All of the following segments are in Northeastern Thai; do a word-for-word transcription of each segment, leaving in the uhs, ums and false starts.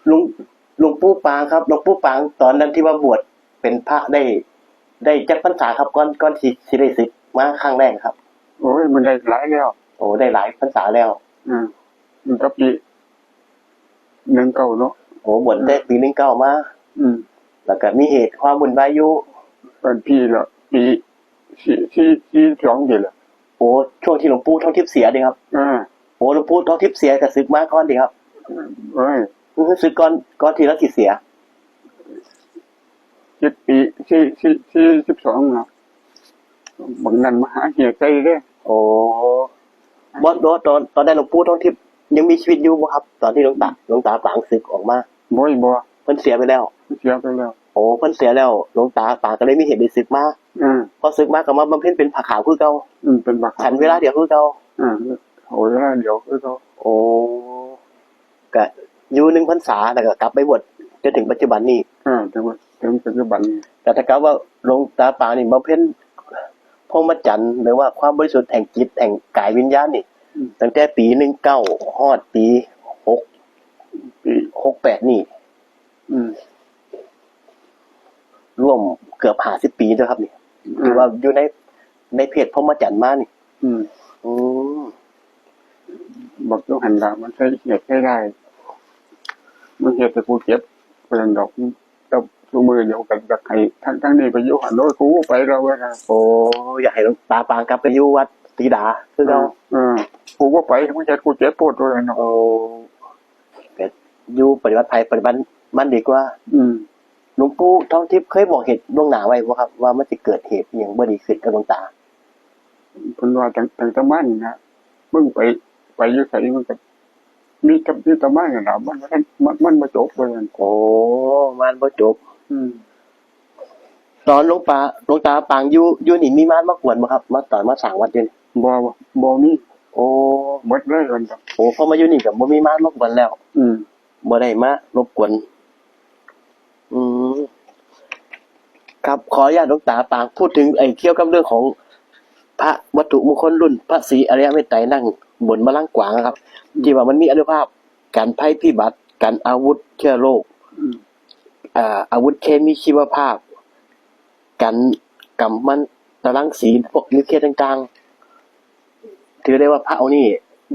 หลวง หลวงปู่ปางครับ หลวงปู่ปางตอนนั้นที่ว่าบวชเป็นพระได้ ได้จักพรรษาครับ ก่อน ก่อนที่สิได้สึกมาครั้งแรกครับ โอ้ย มันได้หลายแล้ว โอ้ ได้หลายพรรษาแล้ว อืม มันก็ปี หนึ่งเก้าเนาะ โอ้ บวชแต่ปีหนึ่งเก้ามา อืม แล้วก็มีเหตุความวุ่นวายอยู่ เป็นปีละ ปี สี่ สี่ สี่สองนี่แหละ โอ้ ช่วงที่หลวงปู่ทองทิพย์เสียนี่ครับ อ่า โอ้ หลวงปู่ทองทิพย์เสียก็สึกมาก่อนนี่ครับ เอ้ย คือสึกก่อน ก่อนที่ลาวสิเสีย เจ็ดปี สี่ สี่ สี่สิบสองเนาะ บางนั้นมาหาเฮียไก่เด้ โอ้ บ่ บ่ ตอน ตอนนั้นหลวงปู่ทองทิพย์ยังมีชีวิตอยู่บ่ครับ ตอนที่หลวงตา หลวงตาปางสึกออกมา บ่ บ่ เพิ่นเสียไปแล้ว เสียไปแล้ว โอ้ เพิ่นเสียแล้ว หลวงตาปางก็เลยมีเหตุได้สึกมา อืม พอสึกมาก็มาบำเพ็ญเป็นผ้าขาวคือเก่า อืม เป็นผ้าขาว ฉันเวลาเดียวคือเก่า อืม โอ้ เวลาเดียวคือเก่า โอ้ ก็อยู่หนึ่งพรรษา แล้วก็กลับไปบวชจนถึงปัจจุบันนี้ อ่า ถึงว่า ถึงปัจจุบันนี้ แต่ถ้ากับว่าหลวงตาปางนี่บำเพ็ญพรหมจรรย์ หรือว่าความบริสุทธิ์แห่งจิตแห่งกายวิญญาณนี่ อืม ตั้งแต่ปีหนึ่งเก้าฮอดปีหก ปี หกแปดนี่ อืม รวมเกือบห้าสิบปีแล้วครับนี่ อืม ที่ว่าอยู่ใน ในเพศพรหมจรรย์มานี่ อืม อืม บักอยู่หั่นล่ะ มันใช้เหตุใช้ได้ มันเฮ็ดให้กูเจ็บ ปานนั้นดอก แต่ซุมื้อเดียวกันอยากให้ทั้ง ทั้งนี้ไปอยู่หั่นโลด กูบ่ไปดอกว่าซั่น โอ้ อยากให้หลวงตาปางกลับไปอยู่วัดศรีดาคือเก่า เออ เออ กูบ่ไป มึงเฮ็ดกูเจ็บโพดว่าซั่นเนาะ โอ้ ก็อยู่ปฏิบัติไผปฏิบัติมันดีกว่า อืม หลวงปู่ทองทิพย์เคยบอกเหตุล่วงหน้าไว้บ่ครับ ว่ามันสิเกิดเหตุอิหยังบ่ดีขึ้นกับหลวงตา เพิ่นว่าตั้ง ตั้งแต่มานี่นะ มึงไป ไปอยู่ไสมึงก็มีแต่ มีแต่มานี่ล่ะ มัน มัน มัน มันบ่จบว่าซั่น โอ้ มันบ่จบ อืม ตอนหลวงปา หลวงตาปางอยู่ อยู่นี่มีมารมากวนบ่ครับ มาตอนมาสร้างวัดอยู่นี่ บ่ บ่ บ่มี โอ้ หมดเลยว่าซั่น โอ้ พอมาอยู่นี่ก็บ่มีมารมากวนแล้ว อืม บ่ได้มารบกวน อืม ครับ ขออนุญาตหลวงตาปางพูดถึงไอ้เกี่ยวกับเรื่องของพระวัตถุมงคลรุ่นพระศรีอริยเมตไตรนั่งบนบัลลังก์กวางนะครับ ที่ว่ามันมีอานุภาพกันภัยพิบัติ กันอาวุธเชื้อโรค อืม อ่า อาวุธเคมีชีวภาพ กันกัมมันตรังสี พวกนิวเคลียร์ต่างๆ ถือได้ว่าพระองค์นี้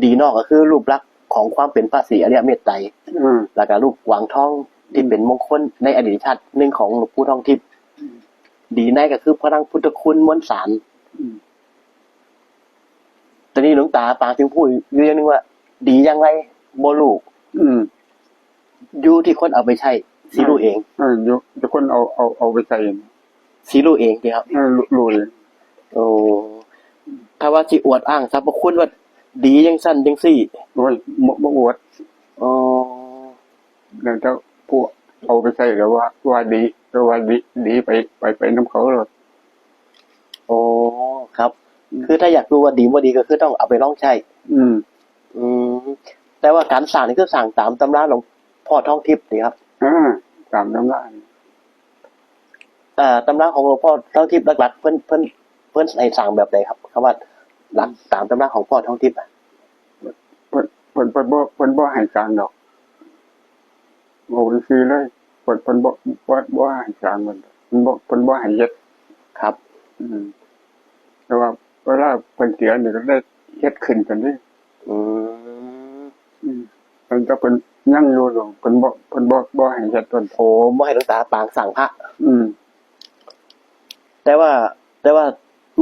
ดีนอกก็คือรูปลักษณ์ของความเป็นพระศรีอริยเมตไตร อืม แล้วก็รูปกวางทองที่เป็นมงคลในอดีตชาติหนึ่งของหลวงปู่ทองทิพย์ อืม ดีในก็คือพระนางพุทธคุณมวลสาร อืม ตอนนี้หลวงตาปางจึงพูดอยู่อย่างหนึ่งว่า ดีอย่างไรบ่รู้ อืม อยู่ที่คนเอาไปใช้ สิรู้เอง เออ อยู่ อยู่คนเอา เอา เอาไปใช้ สิรู้เองติครับ เออ รู้ รู้เอง โอ้ ถ้าว่าสิอวดอ้างสรรพคุณว่าดีจังซั่นจังซี่ โอ้ย บ่ บ่อวด อ๋อ แล้วแต่ผู้เอาไปใช้แล้วว่า ว่าดี แล้วว่าดี ดีไป ไป ไปนำเขาโลด โอ้ ครับ อืม คือถ้าอยากรู้ว่าดีบ่ดีก็คือต้องเอาไปลองใช้ อืม อืม แต่ว่าการสร้างนี่คือสร้างตามตำราหลวงพ่อทองทิพย์นี่ครับ อ่า ตามตำรา เอ่อ ตำราของหลวงพ่อทองทิพย์หลักๆ เพิ่น เพิ่น เพิ่นให้สร้างแบบใดครับ คำว่าหลักตามตำราของพ่อทองทิพย์อะ เพิ่น เพิ่น เพิ่นบ่ เพิ่นบ่ให้สร้างดอก บอกซื่อๆเลย เพิ่น เพิ่นบ่ บ่ บ่ให้สร้าง เพิ่น เพิ่นบ่ เพิ่นบ่ให้เฮ็ด ครับ อืม แต่ว่าเวลาเพิ่นเสียนี่ก็ได้เฮ็ดขึ้นกันเด้ อืม อืม เพิ่นก็เพิ่นยังอยู่ดอก เพิ่นบ่ เพิ่นบ่ บ่ให้เฮ็ดต้น โอ้ บ่ให้หลวงตาปางสร้างพระ อืม แต่ว่า แต่ว่า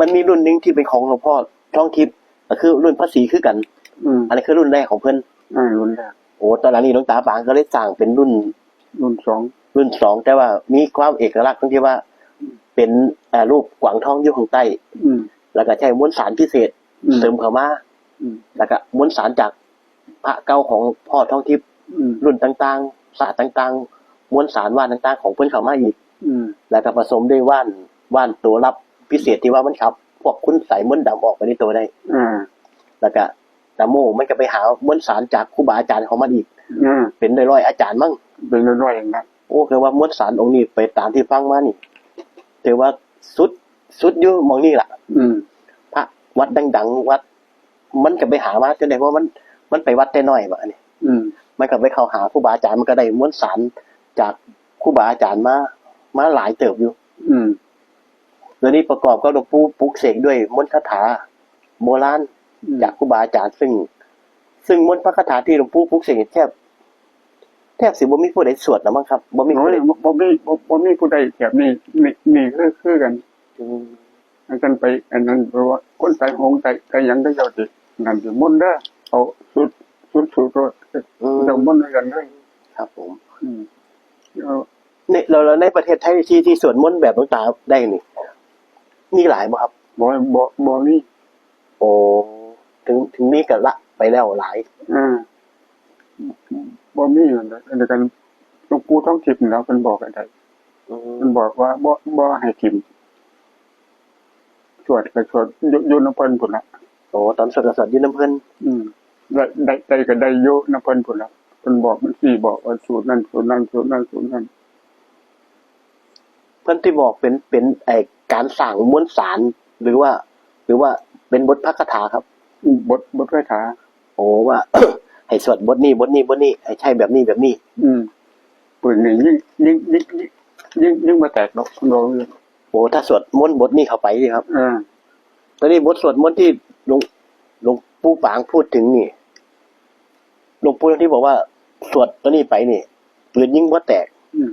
มันมีรุ่นหนึ่งที่เป็นของหลวงพ่อทองทิพย์ ก็คือรุ่นพระศรีคือกัน อืม อันนี้คือรุ่นแรกของเพิ่น อ่า รุ่นแรก โอ้ ตอนหลังนี้หลวงตาปางก็เลยสร้างเป็นรุ่น รุ่นสอง รุ่นสอง แต่ว่ามีความเอกลักษณ์ตรงที่ว่า เป็น อ่า รูปกวางทองอยู่ข้างใต้ อืม แล้วก็ใช้มวลสารพิเศษ อืม เสริมเข้ามา อืม แล้วก็มวลสารจากพระเก่าของพ่อทองทิพย์ อืม รุ่นต่างๆ ศาสตร์ต่างๆ มวลสารว่านต่างๆ ของเพิ่นเข้ามาอีก อืม แล้วก็ผสมด้วยว่าน ว่านตัวรับพิเศษที่ว่ามันขับ พวกคุณไสยมนต์ดำออกไปในตัวได้ อ่า แล้วก็ นะโม มันก็ไปหามวลสารจากครูบาอาจารย์ของมันอีก อ่า เป็นร้อยๆ อาจารย์มั้ง เป็นร้อยๆ นะ โอ้ คือว่ามวลสารองค์นี้ไปตามที่ฟังมานี่ ถือว่าสุด สุดอยู่หม่องนี้ล่ะ อืม พระวัดดังๆ วัด มันก็ไปหามาจนได้ เพราะมัน มันไปวัดแต่น้อยบัดนี้ อืม มันก็ไปเข้าหาครูบาอาจารย์ มันก็ได้มวลสารจากครูบาอาจารย์มา มาหลายเติบอยู่ อืม เดี๋ยวนี้ประกอบกับหลวงปู่ปลุกเสกด้วยมนต์คาถาโบราณ อืม จากครูบาอาจารย์ ซึ่ง ซึ่งมนต์พระคาถาที่หลวงปู่ปลุกเสกแทบ แทบสิบ่มีผู้ใดสวดแล้วมั้งครับ บ่มีผู้ใด โอ้ย บ่ บ่มี บ่ บ่มีผู้ใดแบบนี้ นี่ นี่คือ คือกัน อืม อันนั้นไป อันนั้น เพราะว่าคนไตหงไต ไตหยังก็เจ้าสิ นั่นสิมนต์เด้อ เอาสุด สุด สุดโลด อืม เจ้ามนต์กันเลย ครับผม อืม แล้ว ใน แล้ว แล้วในประเทศไทยที่ ที่สวดมนต์แบบหลวงตาได้นี่ มีหลายบ่ครับ บ่ บ่ บ่มี โอ้ ถึง ถึงมีก็ละไปแล้วหลาย อ่า บ่มีอันใด อันเดียวกัน หลวงปู่ทองทิพย์นี่แหล้ว เพิ่นบอกอันใด อืม เพิ่นบอกว่าบ่ บ่ให้ถิ่ม สวดก็สวดอยู่ อยู่นำเพิ่นพุ้นละ โอ้ ตอนสวดก็สวดอยู่นำเพิ่น อืม ได้ ได้ ได้ก็ได้อยู่นำเพิ่นพุ้นละ เพิ่นบอก เพิ่นสิบอกว่าสูตรนั้น สูตรนั้น สูตรนั้น สูตรนั้น เพิ่นสิบอกเป็น เป็นไอ้การสร้างมวลสาร หรือว่า หรือว่าเป็นบทพระคาถาครับ อืม บท บทคาถา โอ้ ว่า ให้สวดบทนี้ บทนี้ บทนี้ ให้ใช้แบบนี้ แบบนี้ อืม ปืนนี่ยิง ยิง ยิง ยิง ยิง ยิงบ่แตกดอก เพิ่นบอกเลย โอ้ ถ้าสวดมนต์บทนี้เข้าไปนี่ครับ อ่า ตอนนี้บทสวดมนต์ที่หลวง หลวงปู่ปางพูดถึงนี่ หลวงปู่ที่บอกว่าสวดตัวนี้ไปนี่ ปืนยิงบ่แตก อืม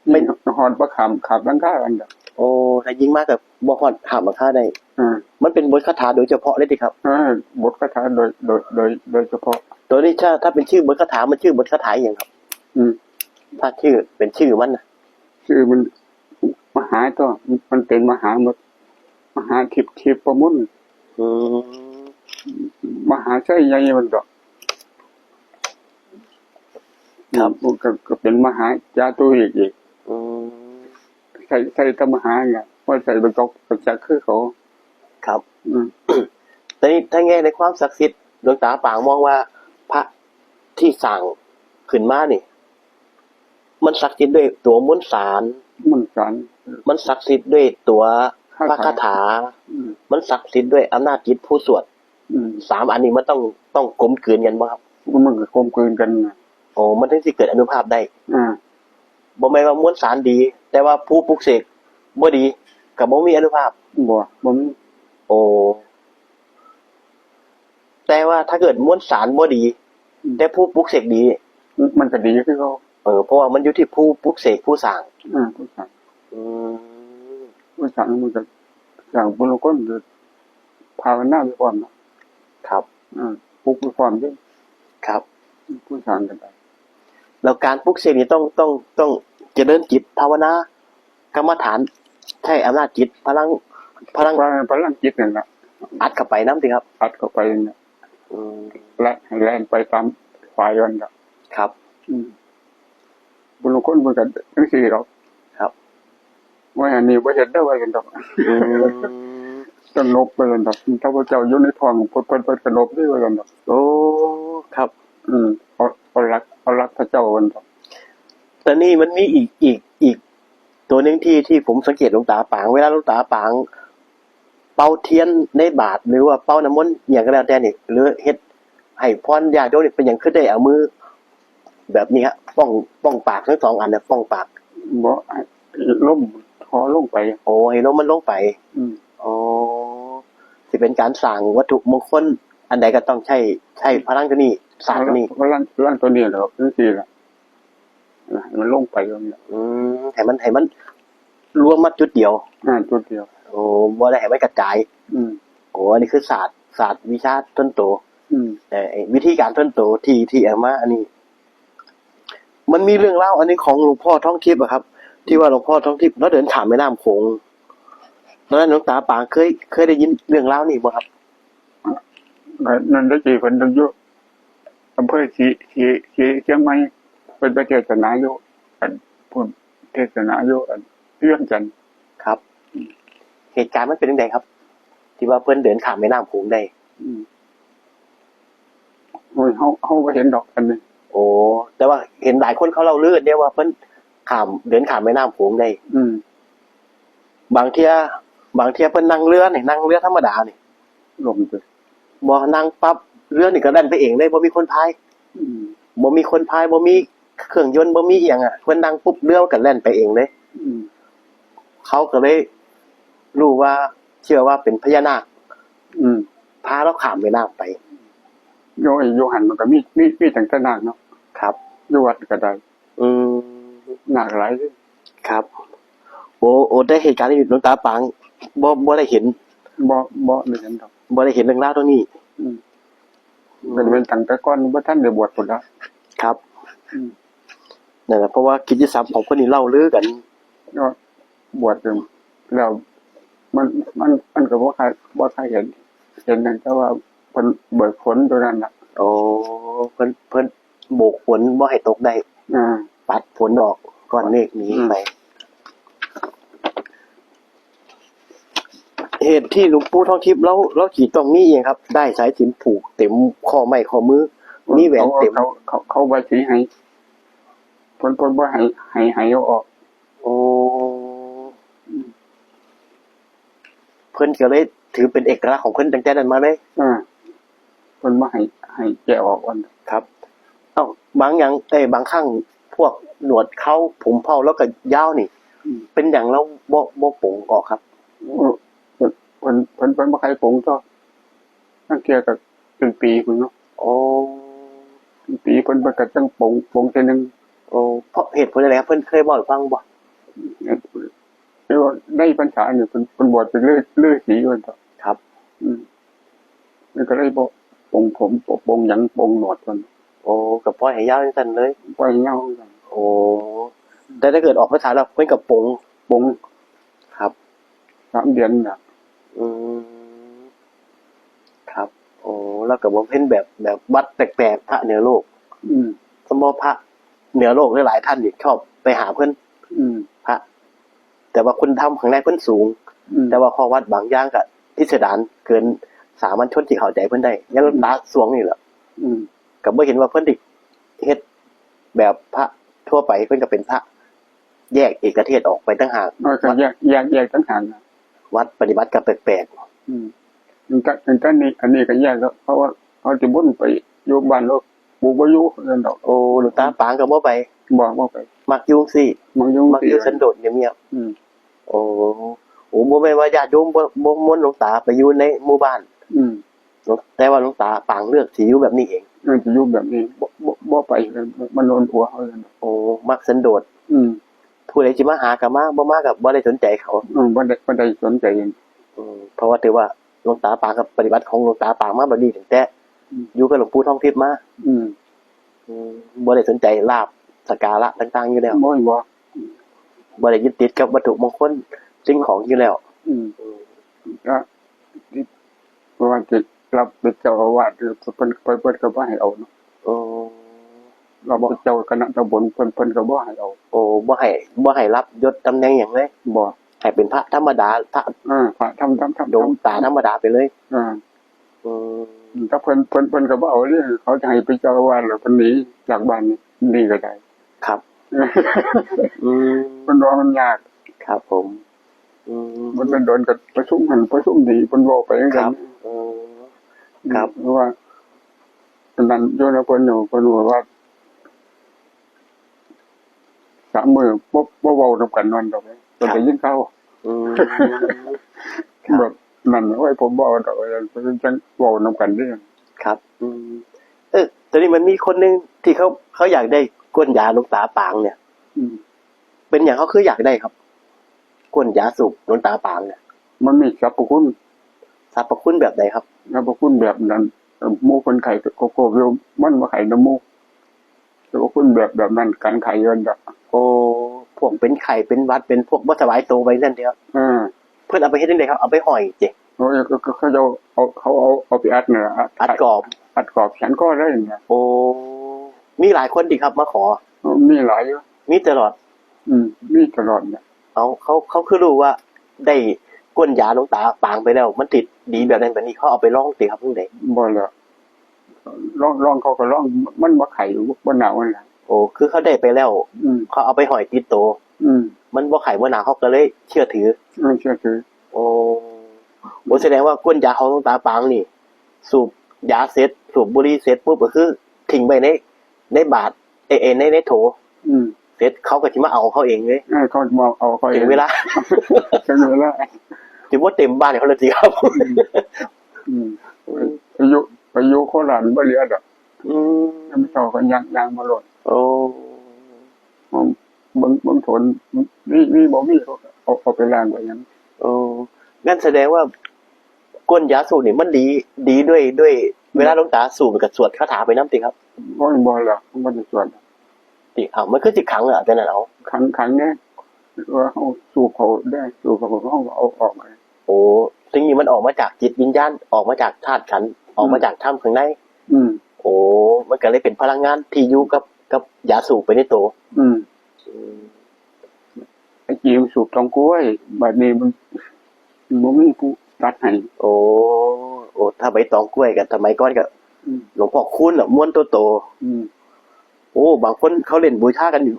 ไม่ ยิงฮอดบ่ข้าม ข้ามหลังคากันดอก โอ้ ถ้ายิงมาก็บ่ฮอดข้ามหลังคาได้ อ่า มันเป็นบทคาถาโดยเฉพาะเลยติครับ อ่า บทคาถาโดย โดย โดย โดยเฉพาะ ตัวนี้ถ้า ถ้าเป็นชื่อบทคาถา มันชื่อบทคาถาอหย่างครับ อืม ถ้าชื่อ เป็นชื่อมันน่ะ ชื่อมัน มหาตัว มันเป็นมหาหมด มหาทิพย์ ทิพย์ประมุน อืม มหาชัยใหญ่มันดอก ครับ มันก็ ก็เป็นมหาจาตุอีกอีก อืม ใส่ ใส่แต่มหาเนี่ย ว่าใส่บรรจก บรรจกคือเขา ครับ อืม แต่นี่ถ้าแง่ในความศักดิ์สิทธิ์ หลวงตาปางมองว่าพระที่สร้างขึ้นมานี่ มันศักดิ์สิทธิ์ด้วยตัวมวลสาร มวลสาร มันศักดิ์สิทธิ์ด้วยตัวพระคาถา คาถา อืม มันศักดิ์สิทธิ์ด้วยอำนาจจิตผู้สวด อืม สามอันนี้มันต้อง ต้องกลมกลืนกันบ่ครับ มันก็กลมกลืนกันนะ โอ้ มันถึงสิเกิดอานุภาพได้ อ่า บ่แม่นว่ามวลสารดี แต่ว่าผู้ปลุกเสกบ่ดี ก็บ่มีอานุภาพ บ่ บ่มี โอ้ แต่ว่าถ้าเกิดมวลสารบ่ดี อืม แต่ผู้ปลุกเสกดี มันก็ดีคือเก่า เออ เพราะว่ามันอยู่ที่ผู้ปลุกเสกผู้สร้าง อ่า ผู้สร้าง อืม ผู้สร้างมันก็สร้างบุญกุศล ภาวนาไปพร้อมเนาะ ครับ อ่า ปลุกไปพร้อมเด้อ ครับ ผู้สร้างก็ได้ แล้วการปลุกเสกนี่ต้อง ต้อง ต้องเจริญจิตภาวนา กรรมฐาน ใช้อำนาจจิต พลัง พลัง พลัง พลังจิตนั่นล่ะ อัดเข้าไปนำติครับ อัดเข้าไปนั่นน่ะ อืม และให้แล่นไปตามฝ่ายมันน่ะ ครับ อืม บุญคุณมันก็จังซี่ดอก ครับ ว่าอันนี้บ่เฮ็ดเด้อ ว่าซั่นดอก อืม สงบ ว่าซั่นดอก ถ้าพระเจ้าอยู่ในท้อง เพิ่น เพิ่น เพิ่นสงบเด้อ ว่าซั่นดอก โอ้ ครับ อืม เอา เอาหลัก เอาหลักพระเจ้า ว่าซั่นดอก แต่นี่มันมีอีก อีก อีกตัวหนึ่งที่ ที่ผมสังเกตหลวงตาปาง เวลาหลวงตาปาง เป่าเทียนในบาตร หรือว่าเป่าน้ำมนต์หยังก็แล้วแต่นี่ หรือเฮ็ดให้พรญาติโยมนี่ เป็นหยังคือได้เอามือแบบนี้ฮะ ป้อง ป้องปากทั้งสองอันน่ะ ป้องปาก บ่ ให้ลมทอลงไป โอ้ ให้ลมมันลงไป อืม อ๋อ สิเป็นการสร้างวัตถุมงคล อันใดก็ต้องใช้ ใช้พลังตัวนี้ สร้างตัวนี้ พลัง พลังตัวนี้แหละ จังซี่ล่ะ ให้มันลงไปแบบนี้ อืม ให้มัน ให้มันรวมมาจุดเดียว อ่า จุดเดียว โอ้ บ่ได้ให้มันกระจาย อืม โอ้ อันนี้คือศาสตร์ ศาสตร์วิชาส่วนตัว อืม เอ่อ วิธีการส่วนตัวที่ ที่เอามาอันนี้ มันมีเรื่องเล่าอันนี้ของหลวงพ่อทองทิพย์อะครับ ที่ว่าหลวงพ่อทองทิพย์ลาวเดินข้ามแม่น้ำโขง ตอนนั้นหลวงตาปางเคย เคยได้ยินเรื่องเล่านี้บ่ครับ นั่นได้จีเพิ่นอยู่อำเภอศรี ศรี ศรีเชียงใหม่ เพิ่นไปเทศนาอยู่ อัน พุ้น เทศนาอยู่ อัน เวียงจันทน์ ครับ เหตุการณ์มันเป็นจั่งใดครับ ที่ว่าเพิ่นเดินข้ามแม่น้ำโขงได้ อืม โอ้ย เฮา เฮาบ่เห็นดอกอันนี้ โอ้ แต่ว่าเห็นหลายคนเขาเล่าลือเด้ว่าเพิ่นข้าม เดินข้ามแม่น้ำโขงได้ อืม บางเทื่อ บางเทื่อเพิ่นนั่งเรือนี่ นั่งเรือธรรมดานี่ ล้มติ บ่ นั่งปั๊บ เรือนี่ก็แล่นไปเองเลย บ่มีคนพาย อืม บ่มีคนพาย บ่มีเครื่องยนต์ บ่มีอิหยังอะ เพิ่นนั่งปุ๊บ เรือมันก็แล่นไปเองเลย อืม เขาก็เลยรู้ว่า เชื่อว่าเป็นพญานาค อืม พาลาวข้ามแม่น้ำไป โย โยหันมันก็มี มี มีตั้งแต่นาคเนาะ ครับ อยู่วัดก็ได้ อืม นาคหลายเด้อ ครับ โอ้ โอ้ แต่เหตุการณ์นี้หลวงตาปาง บ่ บ่ได้เห็น บ่ บ่ได้เห็นดอก บ่ได้เห็นเรื่องราวตรงนี้ อืม อืม เป็น เป็นตั้งแต่ก่อนบ่ทันได้บวชพุ้นละ ครับ อืม นั่นแหละ เพราะว่ากิตติศัพท์ของเพิ่นนี่เล่าลือกัน ก็บวชอยู่แล้ว มัน มัน มันก็บ่ค่อย บ่ค่อยเห็น เห็นนั่นแต่ว่าเพิ่นเบิกฝนตัวนั้นน่ะ โอ้ เพิ่น เพิ่นโบกฝนบ่ให้ตกได้ อ่า ปัดฝนออก ก้อนเมฆหนีไป อืม เหตุที่หลวงปู่ทองทิพย์ ลาว ลาวสิต้องมีอิหยังครับ ด้ายสายสิญจน์ผูกเต็มข้อไม้ข้อมือ มีแหวนเต็ม เขา เขา เขา เขาไว้สีให้ เพิ่น เพิ่นบ่ให้ ให้ ให้เอาออก โอ้ เพิ่นก็เลยถือเป็นเอกลักษณ์ของเพิ่นตั้งแต่นั้นมาเลย อ่า เพิ่นบ่ให้ ให้แกะออกก่อน ครับ เอ้า บางอย่าง เอ้ย บางครั้งพวกหนวดเคราผมเผ่าลาวก็ยาวนี่ อืม เป็นหยังลาวบ่ บ่ปลงออกครับ เออ เพิ่น เพิ่น เพิ่น เพิ่นบ่ใครปลงตัว ลางเทื่อก็เป็นปีพุ้นเนาะ โอ้ เป็นปีเพิ่น เพิ่นก็จั่งปลง ปลงเทื่อหนึ่ง โอ้ เพราะเหตุผลอะไรครับ เพิ่นเคยเว้าให้ฟังบ่ เออ ในพรรษานี่เพิ่น เพิ่นบวชเป็นฤา ฤาษีว่าซั่นเถาะ ครับ อืม มันก็เลยบ่ปลงผม บ่ปลงหยัง ปลงหนวดเพิ่น โอ้ ก็ปล่อยให้ยาวจั่งซั่นเลย ปล่อยให้ยาวจั่งซั่น โอ้ แต่ถ้าเกิดออกพรรษาแล้วเพิ่นก็ปลง ปลง ครับ สามเดือนน่ะ อืม ครับ โอ้ ลาวก็บำเพ็ญแบบ แบบวัดแปลกๆ พระเหนือโลก อืม สมมุติพระเหนือโลกหลายๆ ท่านนี่ชอบไปหาเพิ่น อืม พระ แต่ว่าคุณธรรมข้างในเพิ่นสูง อืม แต่ว่าข้อวัดบางอย่างก็พิสดารเกินสามัญชนที่เข้าใจเพิ่นได้ อย่างหลวงตาสวงนี่แหละ อืม ก็บ่เห็นว่าเพิ่นสิเฮ็ดแบบพระทั่วไป เพิ่นก็เป็นพระแยกเอกเทศออกไปต่างหาก เออ ก็แยก แยก แยกต่างหากนะ วัดปฏิบัติก็แปลกๆ อืม ถึงจะ ถึงจะนี่ อันนี้ก็แยกแล้ว เพราะว่าเขาสิบ่ไปอยู่บ้านลาว ปู่บ่อยู่ว่าซั่นดอก โอ้ หลวงตาปางก็บ่ไป บ่ บ่ไป มักอยู่จั่งซี้ มักอยู่จั่งซี้ มักอยู่สันโดษเงียบๆ อืม โอ้ โอ้ บ่แม่นว่าญาติโยมบ่ บ่มนต์หลวงตาไปอยู่ในหมู่บ้าน อืม แต่ว่าหลวงตาปางเลือกสิอยู่แบบนี้เอง เออ สิอยู่แบบนี้ บ่ บ่ บ่ไป มันโดนตัวเขาเลย โอ้ มักสันโดษ อืม ผู้ใดสิมาหาก็มา บ่มาก็บ่ได้สนใจเขา อืม บ่ได้ บ่ได้สนใจ อืม เพราะว่าถือว่าหลวงตาปางกับปฏิบัติของหลวงตาปางมาแบบนี้ตั้งแต่ อืม อยู่กับหลวงปู่ทองทิพย์มา อืม อืม บ่ได้สนใจลาภสักการะต่างๆ อยู่แล้ว บ่ บ่ บ่ได้ยึดติดกับวัตถุมงคลสิ่งของอยู่แล้ว อืม อืม ก็ เพราะว่าจะรับเป็นเจ้าอาวาส เพิ่น เพิ่น เพิ่นก็บ่ให้เอาเนาะ โอ้ รับเป็นเจ้าคณะตำบล เพิ่น เพิ่นก็บ่ให้เอา โอ้ บ่ให้ บ่ให้รับยศตำแหน่งหยังเลย บ่ ให้เป็นพระธรรมดา พระ เออ พระธรรม ธรรม ธรรม หลวงตาธรรมดาไปเลย เออ อืม ถ้าเพิ่น เพิ่น เพิ่นก็บ่เอาเด้ เขาจะให้เป็นเจ้าอาวาสแล้วเพิ่นหนีจากบ้านนี่ หนีก็ได้ ครับ อืม เพิ่นว่ามันยาก ครับผม อืม มันโดนๆ ก็ประชุมหั่นประชุมนี่ เพิ่นเว้าไปจั่งซั้น ครับ อืม ครับ เพราะว่า อันนั้นอยู่นำเพิ่นอยู่ เพิ่นบอกว่า สามมื้อบ่ บ่เว้านำกันนั่นดอก ก็ได้ยินข่าว อืม ครับ แบบนั้น โอ้ย ผมบ่เอาดอก ว่าซั่น เพิ่นจั่งเว้านำกันเด้ ครับ อืม เออ ตอนนี้มันมีคนหนึ่งที่เขา เขาอยากได้ก้นยาหลวงตาปางเนี่ย อืม เป็นหยังเขาคืออยากได้ครับ ก้นยาสูบหลวงตาปางเนี่ย มันมีสรรพคุณ สรรพคุณแบบใดครับ สรรพคุณแบบนั้น เอ่อ หมู่คนไข้ก็ ก็ ก็ มันบ่ไข้นำหมู่ สรรพคุณแบบ แบบนั้น กันไข้อยู่นั่นดอก โอ้ พวกเป็นไข้เป็นหวัด เป็นพวกบ่สบายตัวไปนั่นเดียว เออ เพิ่นเอาไปเฮ็ดจั่งใดครับ เอาไปห้อยติ โอ้ย ก็ ก็เขาเจ้าเอา เขาเอา เอาไปอัดนั่นล่ะ อัด อัดกรอบ อัดกรอบแขนคอเลยนั่นล่ะ โอ้ มีหลายคนติครับมาขอ มีหลายอยู่ มีตลอด อืม มีตลอดน่ะ เอา เขา เขาคือรู้ว่าได้ก้นยาหลวงตาปางไปแล้ว มันสิดีแบบนั้นแบบนี้ เขาเอาไปลองติครับ จั่งใด บ่ล่ะ ลอง ลอง เขาก็ลอง มันบ่ไข้ บ่หนาวนั่นล่ะ โอ้ คือเขาได้ไปแล้ว อืม เขาเอาไปห้อยติดตัว อืม มันบ่ไข้บ่หนาว เขาก็เลยเชื่อถือ เออ เชื่อถือ โอ้ โอ้ แสดงว่าก้นยาของหลวงตาปางนี่ สูบยาเสร็จ สูบบุหรี่เสร็จปุ๊บก็คือ ทิ้งไว้ใน ในบาตร เอ เอ ใน ในโถ อืม เสร็จเขาก็สิมาเอาเขาเองเลย เออ เขามาเอาเขาเอง ถึงเวลา ถึงเวลา ถือว่าเต็มบ้านเขาเลยสิครับ อืม อืม ไปอยู่ ไปอยู่โคราชบ่เหลือดอก อืม ยังไม่เท่ากันย่าง ย่างมาโลด โอ้ เบิ่ง เบิ่งโถน มี มีบ่มี เขาก็เอา เอาไปล้างไว้หยัง โอ้ งั้นแสดงว่า ก้นยาสูบนี่มันดี ดีด้วย ด้วย เวลาหลวงตาสูบก็สวดคาถาไปนำติครับ บ่ บ่ล่ะ บ่ได้สวด ติ อ้าว มันคือสิขังเหรอ อาจารย์ เอา ขัง ขังเนี่ย ว่าเฮาสูบเขาได้ สูบเขา เฮาก็เอาออกมา โอ้ สิ่งนี้มันออกมาจากจิตวิญญาณ ออกมาจากธาตุขันธ์ ออกมา อืม จากธรรมข้างใน อืม โอ้ มันก็เลยเป็นพลังงานที่อยู่กับ กับยาสูบไปในตัว อืม อืม ไอ้จีมสูบตองกล้วย บัดนี้มัน มันบ่มีผู้ตัดให้ โอ้ โอ้ ถ้าใบตองกล้วยกับสมัยก่อนก็ อืม หลวงพ่อคูณน่ะ ม้วนโตๆ อืม โอ้ บางคนเขาเล่นบูชากันอยู่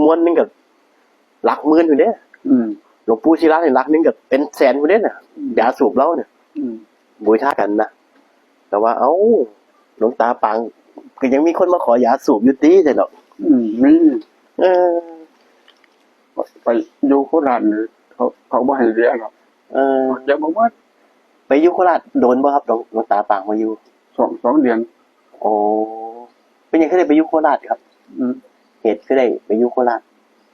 ม้วนหนึ่งก็หลักหมื่นอยู่เด้ อืม หลวงปู่ศิลาเนี่ยหลักหนึ่งก็เป็นแสนอยู่เด้น่ะ อืม ยาสูบเราเนี่ย อืม บูชากันนะ แต่ว่า เอ้า หลวงตาปาง ก็ยังมีคนมาขอยาสูบอยู่ติ แต่เนาะ อืม มี เออ ไปอยู่โคราชนี่ เขา เขาบ่ให้เหลือหรอก เออ เก็บบ่หมด ไปอยู่โคราชโดนบ่ครับ หลวง หลวงตาปางมาอยู่ สอง สองเดือน โอ้ เป็นหยังคือได้ไปอยู่โคราชครับ อืม เหตุคือได้ไปอยู่โคราช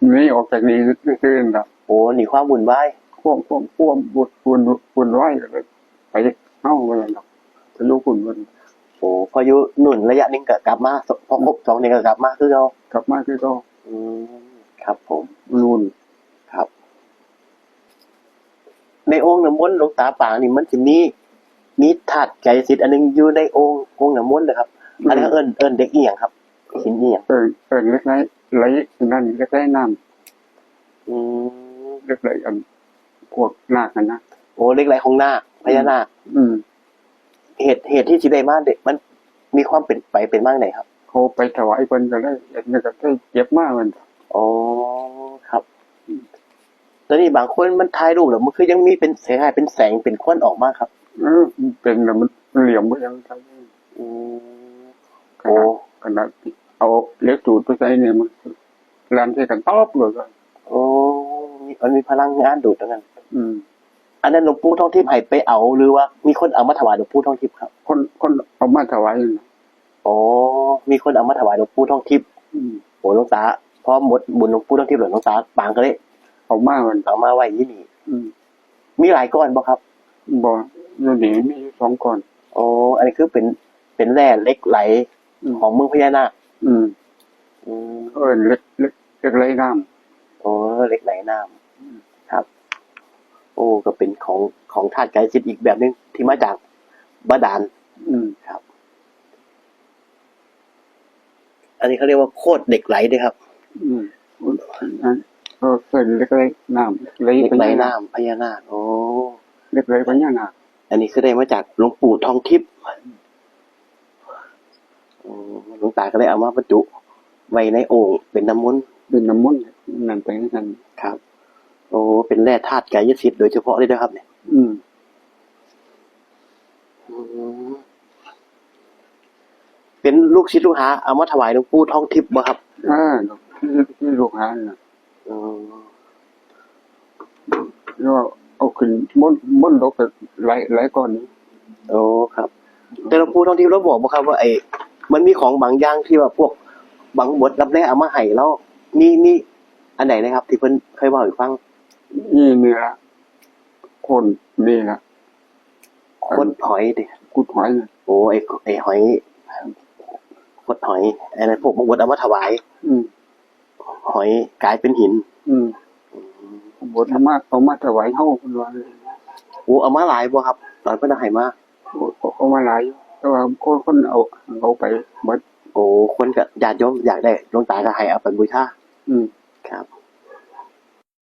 หนีออกจากนี่ซื่อๆนั่นล่ะ โอ้ หนีความวุ่นวาย ความ ความ ความวุ่น วุ่น วุ่นวายก็เลย ไปเฮาว่าซั่นดอก ไปอยู่พุ่นเพิ่น โอ้ พออยู่นู่นระยะหนึ่งก็กลับมา พอครบสองเดือนก็กลับมาคือเก่า กลับมาคือเก่า อืม ครับผม นู่น ครับ ในโอ่งน้ำมนต์หลวงตาปางนี่มันสิมี มีธาตุกายสิทธิ์อันหนึ่งอยู่ในโอ่ง โอ่งน้ำมนต์นะครับ อันนี้ อืม เอิ้น เอิ้นเหล็กอีหยังครับ หินอีหยัง เอิ้น เอิ้นเหล็กไหล ไหลนั่น เหล็กไหลน้ำ อืม เหล็กไหลอัน พวกนาคนั่นนะ โอ้ เหล็กไหลของนาค พญานาค อืม เหตุ เหตุที่สิได้มาเนี่ย มันมีความเป็นไปเป็นมาจั่งใดครับ เขาไปถวายเพิ่นก็เลย เห็นแล้วก็เลยเก็บมามัน อ๋อ ครับ อืม ตอนนี้บางคนมันถ่ายรูปแล้วมันคือยังมีเป็นคล้ายๆเป็นแสงเป็นควันออกมาครับ เออ เป็นน่ะมันเหลี่ยมบ่ยังไง อืม ขนาด โอ้ ขนาดเอาเหล็กดูดไปใส่นี่มัน ลันใส่กันตอบเลยก็ โอ้ มี มันมีพลังงานดูดทั้งนั้น อืม อันนั้นหลวงปู่ทองทิพย์ให้ไปเอา หรือว่ามีคนเอามาถวายหลวงปู่ทองทิพย์ครับ คน คนเอามาถวายนั่นน่ะ อ๋อ มีคนเอามาถวายหลวงปู่ทองทิพย์ อืม โอ้ หลวงตา พอหมดบุญหลวงปู่ทองทิพย์แล้ว หลวงตาปางก็เลย เอามามัน เอามาไว้ที่นี่ อืม มีหลายก้อนบ่ครับ บ่ อยู่นี่มีอยู่สองก้อน อ๋อ อันนี้คือเป็น เป็นแร่เหล็กไหล อืม ของเมืองพญานาค อืม อืม เอิ้นเหล็ก เหล็ก เหล็กไหลน้ำ อ๋อ เหล็กไหลน้ำ อืม ครับ โอ้ ก็เป็นของ ของธาตุกายสิทธิ์อีกแบบหนึ่งที่มาจากบาดาล อืม ครับ อันนี้เขาเรียกว่าโคตรเหล็กไหลด้วยครับ อืม อัน เออ เอิ้นเหล็กไหลน้ำ เหล็กไหล เหล็กไหล พญานาค น้ำพญานาค โอ้ เหล็กไหลพญานาค อันนี้คือได้มาจากหลวงปู่ทองทิพย์ โอ้ หลวงตาก็เลยเอามาบรรจุไว้ในโอ่งเป็นน้ำมนต์ เป็นน้ำมนต์ นั่นไปนั่น ครับ โอ้ เป็นแร่ธาตุกายสิทธิ์โดยเฉพาะเลยนะครับเนี่ย อืม อืม เป็นลูกศิษย์ลูกหาเอามาถวายหลวงปู่ทองทิพย์บ่ครับ อ่า ที่ ที่ลูกหาน่ะ อ๋อ แล้วเอาขึ้นบน บนดอกก็หลาย หลายก้อนอยู่ โอ้ ครับ แต่หลวงปู่ทองทิพย์เราบอกบ่ครับว่าไอ้ มันมีของบางอย่างที่ว่าพวกบังบดรับแลเอามาให้เรา มี มีอันไหนนะครับ ที่เพิ่นเคยเว้าให้ฟัง นี่ นี่ละ คนนี่ละ คดหอยดิ ขุดหอยน่ะ โอ้ ไอ้ ไอ้หอย คดหอย ไอ้นั่นพวกบังบดเอามาถวาย อืม หอยกลายเป็นหิน อืม บดเอามา เอามาถวายเฮาเพิ่นว่า โอ้ เอามาหลายบ่ครับ ตอนเพิ่นเอาให้มา โอ้ เอามาหลายอยู่ แต่ว่าคน คนเอา เอาไปหมด โอ้ คนก็ญาติโยมอยากได้ หลวงตาก็ให้เอาไปบูชา อืม ครับ